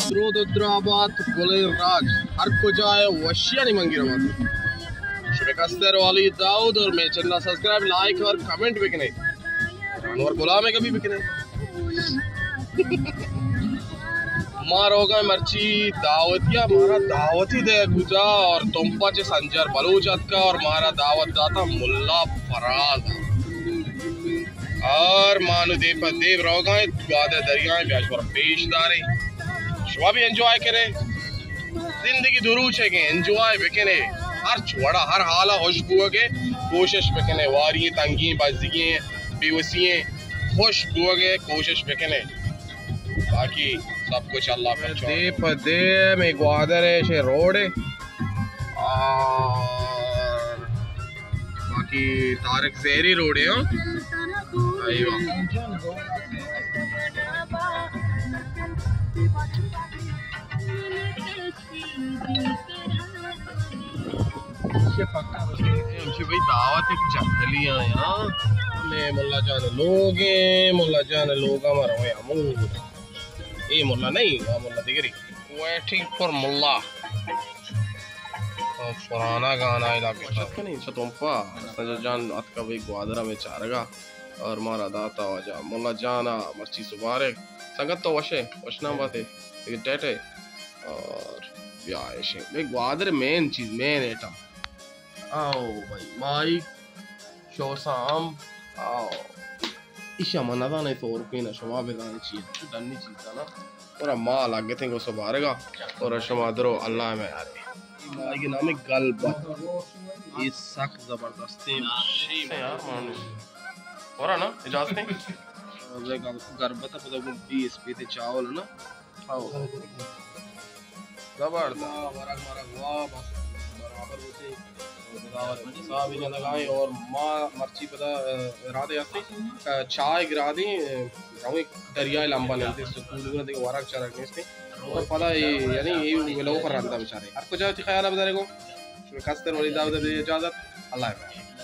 درود و درابات گلیں راج، ہر کجا ہے وشیانی منگی روات۔ شمے کستر والی داؤد اور میں چینل سبسکرائب، لائک اور کمنٹ بکنے۔ جانور غلام ہے کبھی بکنے۔ ما روگا مرچی دعوتیا، مارا دعوتی دے گوجا اور تمپا چے سنجر بلوچ اتکا اور مارا دعوت داتا ملا فراز۔ اور ما نو دیم پہ دیم روگا ایں، گوادر دریا ایں، بیا شمارا پیش داریں۔ شما بھی انجوائے کرے۔ زندگی دو روچ ہے کہ انجوائے بکنے۔ ہر چوڑا، ہر حالا خوش بوگے کوشش بکنے۔ واری تنگی، بزگی، بیوسی، خوش بوگے کوشش بکنے۔ باقی سب کچھ اللہ پر چھوڑ۔ دیم پہ دیم اے گوادر ہے، شے روڈ ہے۔ اور باقی طارق زہری روڈ ہے، ہاں۔ ایوہ۔ ہمشی بھئی دعوت ایک جنگلی آیا۔ میں ملا جان لوگ ہیں، ملا جان لوگ ہمارا ہوئے ہمود۔ اے ملا نہیں، ہاں ملا دیگری۔ Waiting for ملا۔ پرانا گانا علاقہ۔ وشت کنی چتون پا سنجر جان اتکا بھئی گوادر میں چارگا اور مارا داتا واجہ ملا جانا مرچی سبارے۔ سنگت تو وشے، وشنام باتے، لیکن ٹیٹے اور بیا ایشے۔ بھئی گوادر مین چیز، مین ایٹم۔ آؤ بھئی، مائی شوسام، آؤ۔ ایشا من نزانے سو روپے نا، شما بزانے چی ہے۔ ڈنی چیز نا۔ اور ما لگتے گو سبارگا۔ اور شما درو اللہ میں یارے۔ مائی کے نام گلبت۔ یہ سخت زبردست ہے۔ یار مانو۔ اور نا، اجازت ہے؟ گربت پدا گو بی ایس پی تے چاول نا۔ ہاؤ۔ زبردست۔ ورگ مرگ وا بس برابر بوتے۔ صاحب جنگائیں اور ما مرچی پدا، آ، ارادے ہستے، آ، چائے گرادیں، آ، رویں دریائے لمبا نندے، سکون گنا دیگہ ورگ چرگ نیستے۔ اور پدا اے، یعنی اے ولو پر رندا بچارے۔ ہر کجا وتی خیال بدارے گو۔ شمے کستر ولی داود دے اجازت۔ اللہ حافظ۔